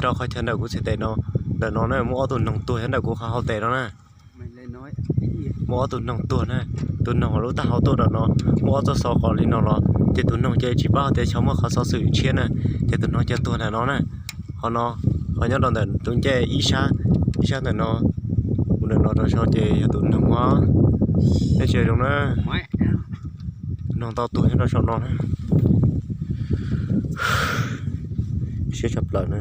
Rau qhov chaw ntawm kuv txhais tes no, ntawm no na muaj ob tug noog tuag nyob ntawm kuv qhov hau tes no na. Muaj ob tug noog tuag na, tus noog lub taub hau tuaj ntawm no, muaj ob txoj xov qos li no los ces tus noog ces tsis paub hais tias xyov muaj qhov xov xwm tshiab na, ces tus noog cia tuag ntawm no na. Qhov no, qhov nyob rau ntawm tus ncej ib sab, ib sab ntawm no, mus ntawm no rau saud ces yog tus noog os. Nej sim zoo na, tus noog tau tuag nyob rau saum no na. Siab tshaj plaws na.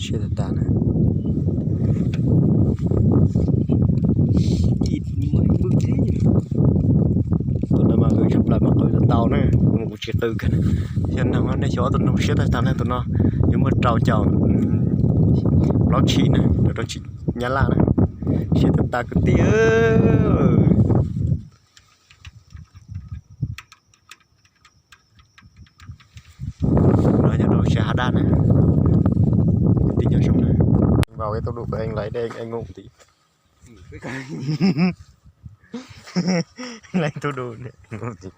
Siab tag tag na. Tus no mas qw tshaj plaws mas qw tau na, tus no kuv tsis qw kiag. Yog noog nej xyov ob tug noog siab tag tag na, tus no yuav muaj rau caum plaub tshim na, rau tshim nyab laj na. Siab tag tag kwv tij. No nyob rau sab hav daj na, kwv tij nyob zoo na. Vào cái tốc độ của anh lái đây, anh ngủ tí. Anh lái tốc độ này, anh ngủ tí.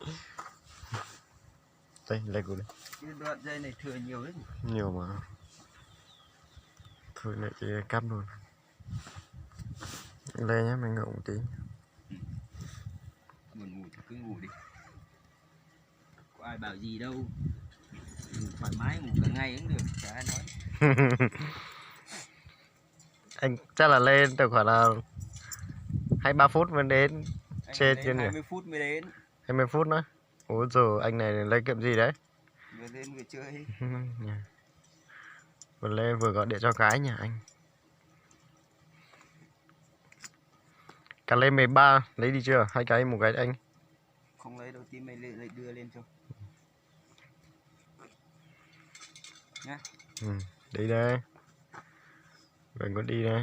Đây, lái của đây. Cái đoạn dây này thừa nhiều đấy. Nhiều mà. Thôi lại cái cắp luôn. Lê nhá, mày ngủ một tí. Buồn ngủ thì cứ ngủ đi. Có ai bảo gì đâu. Ngủ thoải mái, ngủ cả ngày cũng được, chả ai nói. Anh chắc là lên tầm khoảng là hai ba phút mới đến. Anh trên trên nhỉ? Hai mươi phút mới đến. Hai mươi phút nữa. Ủa rồi anh này lên kiểu gì đấy? Vừa lên vừa chơi. Vừa lên vừa gọi điện cho gái nhỉ anh? Cà lê mười ba lấy đi chưa? Hai cái một cái anh. Không lấy đâu, tí mày lại, lại đưa lên cho. Nhá. Ừ, đi đây. Mình có đi đây.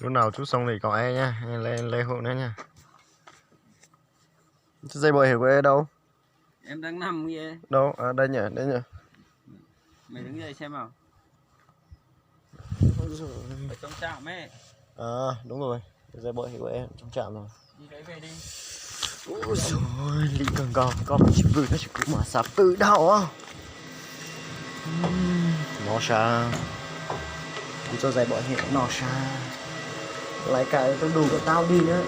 Lúc nào chút xong thì gọi em nha, em lên, lên hộ nữa nha. Dây bảo hiểm của em đâu? Em đang nằm kìa. Đâu? À, đây nhỉ, đây nhỉ. Mày đứng dậy xem nào. Ôi giời. Ở trong trạm ấy. À, đúng rồi. Dây bảo hiểm của em trong trạm rồi. Đi đấy về đi. Ôi giời, Lý Cường Gò, con chỉ vự nó chỉ cũng mà sắp tự đau á. Nó sao? Kuv txoj zais pom hiam no sab. Lais kam tau du kom tau dig na.